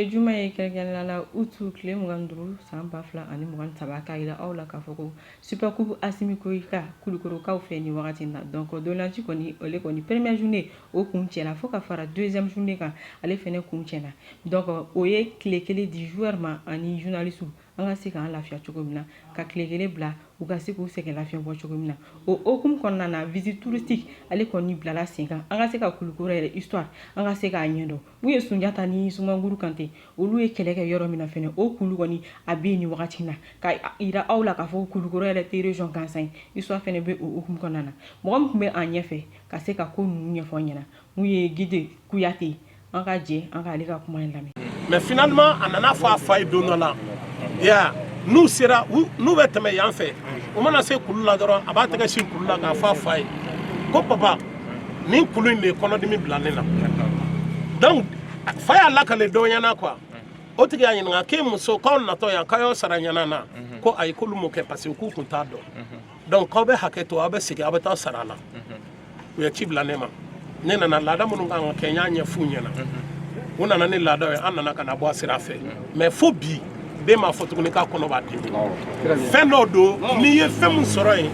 Bi ye juma ye, kɛrɛnkɛrɛnnenya la août tile 25 san 2023, k'a yira aw la k'a fɔ ko Super Coupe Assimi Goïta Kulukorokaw fɛ nin wagati in na. Donc ntolanci kɔni, ale kɔni première journée o kun cɛla fo ka fara deuxième journée kan, ale fɛnɛ kun cɛna. Donc o ye tile kelen di joueur ma ani journaliste, an ka se k'an lafiya cogo min na, ka tile kelen bila u ka se k'u sɛgɛn lafiɲɛ bɔ cogo min na. O hokumu kɔnɔna na, visite touristique ale kɔni bilala sen kan, an ka se ka Kulukoro yɛrɛ histoire, an ka se k'a ɲɛdɔn. Mun ye Sunjata ni Sumanguru Kante, olu ye kɛlɛ kɛ yɔrɔ min na fɛnɛ, o kulu kɔni a bɛ yen nin wagati na, ka yira aw la k'a fɔ Kulukoro yɛrɛ tɛ région gansan ye. Histoire fɛnɛ bɛ o hokumu kɔnɔna na. Mɔgɔ min tun bɛ an ɲɛfɛ ka se ka ko ninnu ɲɛfɔ an ɲɛna, mun ye guide Kuyate, an ka jɛ an k'ale ka kuma in lamɛn. Mais finalement, a nana fɔ a fa ye don dɔ la ya, n'u sera, n'u bɛ tɛmɛ yan fɛ, u mana se kulu la dɔrɔn, a b'a tɛgɛ sin kulu la k'a fɔ a fa ye ko: "Papa, nin kulu in de ye kɔnɔdimi bila ne na." Donc fa y'a lakale dɔ ɲɛna quoi. O tigi y'a ɲininka k'e muso k'aw natɔ yan, k'aw y'aw sara ɲɛna na? Ko ayi, k'olu m'o kɛ parce que k'u kun t'a dɔn. Donc k'aw bɛ hakɛ to, aw bɛ segin, aw bɛ taa sara la. U ye ci bila ne ma, ne nana. Laada minnu kan ka kɛ, n y'a ɲɛf'u ɲɛna. U nana ni laadaw ye, an nana ka na bɔ a sira fɛ. Mais fo bi, den m'a fɔ tuguni k'a kɔnɔ b'a dimi. Fɛn dɔw don, n'i ye fɛn min sɔrɔ yen,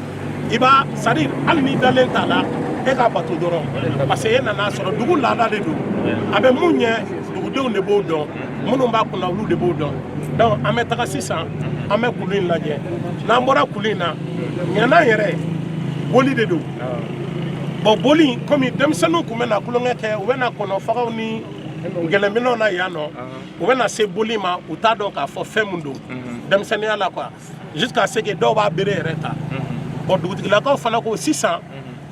i b'a, c'est à dire hali n'i dalen t'a la, e k'a bato dɔrɔn, parce que e nana sɔrɔ dugu laada de don. A bɛ mun ɲɛ, dugudenw de b'o dɔn, minnu b'a kunna, olu de b'o dɔn. Donc an bɛ taga sisan, an bɛ kulu in lajɛ. N'an bɔra kulu in na, ɲɛna yɛrɛ boli de don. Bon, boli, komi denmisɛnninw tun bɛ na tulonkɛ kɛ, u bɛ na kɔnɔfagaw ni gɛlɛminɛw na yan nɔ, u bɛ na se boli ma, u t'a dɔn k'a fɔ fɛn mun don denmisɛnninya la quoi, jusqu'à ce que dɔw b'a bere yɛrɛ ta. Bon, dugutigilakaw fana ko sisan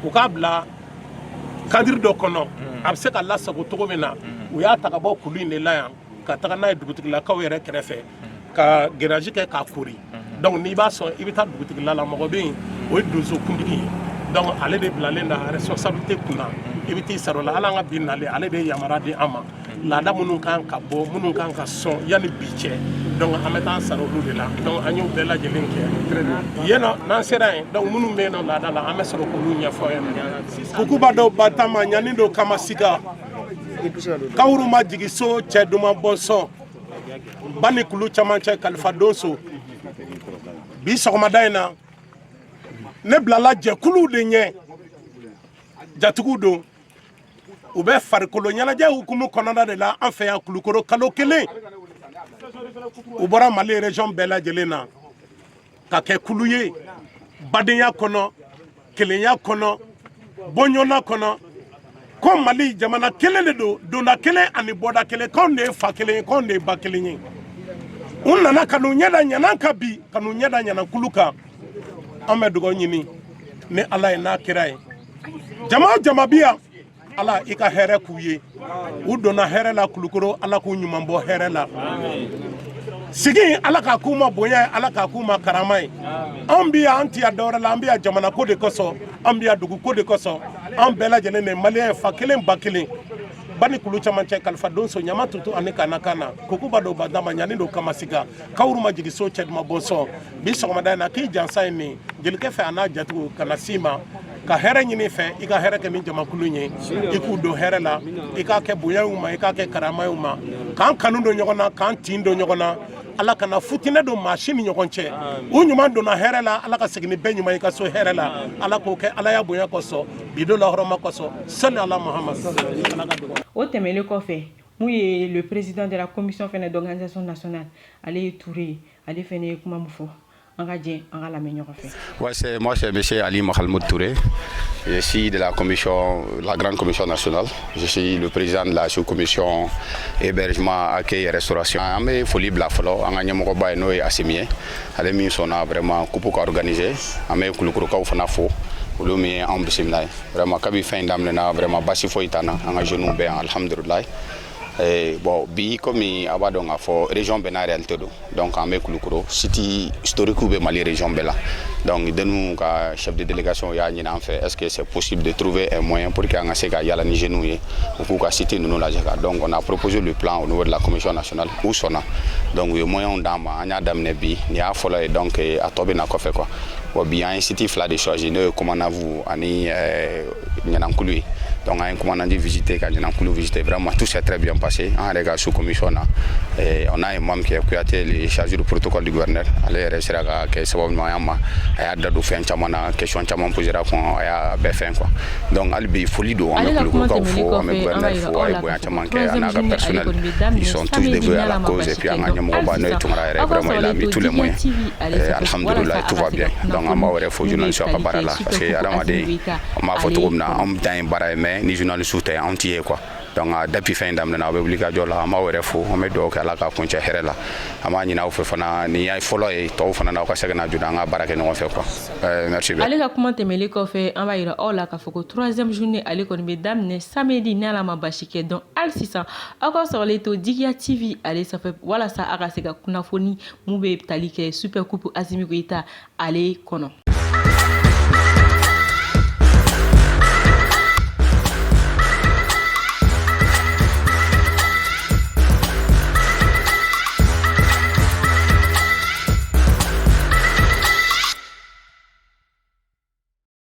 u k'a bila cadre dɔ kɔnɔ, a bɛ se ka lasago cogo min na. U y'a ta ka bɔ kulu in de la yan ka taga n'a ye dugutigilakaw yɛrɛ kɛrɛfɛ, ka garage kɛ k'a kori. Donc n'i b'a sɔn, i bɛ taa dugutigila la, mɔgɔ bɛ yen, o ye donso kuntigi ye. Donc ale de bilalen da responsabilité kunna, i bɛ t'i sara o la. Hali an ka bi nalen, ale de ye yamaruya di an ma, laada minnu kan ka bɔ, minnu kan ka sɔn yanni bi cɛ. Donc an bɛ taa sara olu de la. Donc an y'o bɛɛ lajɛlen kɛ yen nɔ. N'an sera yen, donc minnu bɛ yen nɔ laada la, an bɛ sɔrɔ k'olu ɲɛfɔ yen nɔ. Kukuba dɔw batama ɲani dɔ kama siga kawuru ma jigin so, cɛ duman bɔnsɔn ba ni kulu camancɛ kalifa donso. Bi sɔgɔmada in na, ne bilala jɛkuluw de ɲɛ, jatigiw don. U bɛ farikolo ɲɛnajɛ hukumu kɔnɔna de la an fɛ yan Kulukoro kalo kelen. U bɔra Mali région bɛɛ lajɛlen na ka kɛ kulu ye, badenya kɔnɔ, kelenya kɔnɔ, bɔɲɔgɔnna kɔnɔ, ko Mali jamana kelen de don, donda kelen ani bɔda kelen, k'anw de ye fa kelen ye, k'anw de ye ba kelen ye. U nana ka n'u ɲɛda ɲanan kan bi, ka n'u ɲɛda ɲanan kulu kan. An bɛ dugawu ɲini ni Ala ye, n'a kira ye. Jama o jama bi yan, Ala i ka hɛrɛ k'u ye. U donna hɛrɛ la Kulukoro, Ala k'u ɲuman bɔ hɛrɛ la. Sigi, Ala k'a k'u ma bonya ye, Ala k'a k'u ma karama ye. Anw bi yan, an ti yan dɔwɛrɛ la, an bi yan jamana ko de kosɔn, an bi yan dugu ko de kosɔn. An bɛɛ lajɛlen de maliyɛn ye, fa kelen, ba kelen, ba ni kulu camancɛ kalifa donso ɲama tutu ani kana kana kokuba dɔw badama ɲani dɔw kama siga kawuru ma jigin so, cɛ duman bɔnsɔn. Bi sɔgɔmada in na, k'i jansa ye nin jelikɛ fɛ, a n'a jatigiw ka na s'i ma ka hɛrɛ ɲini fɛ, i ka hɛrɛ kɛ ni jamakulu ye, i k'u don hɛrɛ la, i k'a kɛ bonya y'u ma, i k'a kɛ karama y'u ma, k'an kanu don ɲɔgɔn na, k'an tin don ɲɔgɔn na. Ala kana futinɛ don maa si ni ɲɔgɔn cɛ. U ɲuman donna hɛrɛ la, Ala ka segin ni bɛɛ ɲuman i ka so hɛrɛ la. Ala k'o kɛ Ala ya bonya kosɔn, bi don la hɔrɔma kosɔn, sali ala Muhammad. O tɛmɛnen kɔfɛ, mun ye le président de la commission fɛnɛ d'organisation nationale, ale ye Touré ye, ale fɛnɛ ye kuma min fɔ, an ka jɛ an ka lamɛn ɲɔgɔn fɛ. Ouais, c'est moi, c'est M. Ali Mahalmoud Touré. Je suis de la commission, la grande commission nationale. Je suis le président de la sous-commission hébergement, accueil et restauration. An bɛ foli bila fɔlɔ an ka ɲɛmɔgɔba ye, n'o ye Assimi ye, ale min sɔnna vraiment coupe ka organiser. An bɛ Kulukorokaw fana fo, olu min ye anw bisimila ye. Vraiment, kabi fɛn in daminɛna, vraiment basi foyi t'an na. An ka jeunes bɛ yan, alhamdulilayi. Bon, bi, komi a b'a dɔn k'a fɔ région bɛɛ n'a réalité don, donc an bɛ Kulukoro, site historique bɛ Mali région bɛɛ la. Donc denninw ka chef de délégation y'a ɲini an fɛ, est ce que c'est possible de trouver un moyen pour que an ka se ka yala ni jeunes ye, u k'u ka site ninnu lajɛ ka. Donc on a proposé le plan au niveau de la commission nationale, u sɔnna. Donc u ye moyens d'an ma, an y'a daminɛ bi, nin y'a fɔlɔ ye, donc a tɔ bɛ na kɔfɛ quoi. Bon, bi an ye site fila de choisi, n'o ye Komanavu ani Ɲanankulu ye. Donc an ye Koumanandji visité, ka Ɲanankulu visité. Vraiment, tout s'est très bien passé. An yɛrɛ ka sous commission na, on a un membre qui est Kouyaté, le chargé du protocole du gouverneur. Ale yɛrɛ sera ka kɛ sababu ɲuman y'an ma. A y'a da don fɛn caman na, question caman posera kun, a y'a bɛɛ fɛn quoi. Donc hali bi foli don, an bɛ Kulukorokaw fo, an bɛ gouverneur fo. A ye bonya caman kɛ, a n'a ka personnel, ils sont tous dévoués à la cause. Et puis an ka ɲɛmɔgɔba, n'o ye Tunkara yɛrɛ, vraiment, il a mis tous les moyens et alhamdoulilah, tout va bien. Donc an b'aw yɛrɛ fo, journaliste ka baara la, parce que adamaden, an b'a fɔ cogo min na, anw dan ye baara ye, mais ni journaliste tɛ, anw ti ye quoi. Donc depuis fɛn in daminɛna, aw bɛ wuli ka jɔ la. An b'aw yɛrɛ fo, an bɛ dugawu kɛ, Ala ka kuncɛ hɛrɛ la. An b'a ɲini aw fɛ fana, nin ye fɔlɔ ye, tɔw fana n'aw ka se ka na joona, an ka baara kɛ ɲɔgɔn fɛ quoi. Merci bien. Ale ka kuma tɛmɛlen kɔfɛ, an b'a yira aw la k'a fɔ ko troisième journée, ale kɔni bɛ daminɛ samedi, ni Ala ma basi kɛ. Donc hali sisan, aw ka sɔgɔlen to Digiya TV ale sanfɛ, walasa a ka se ka kunnafoni mun bɛ tali kɛ Super Coupe Assimi Goïta ale kɔnɔ.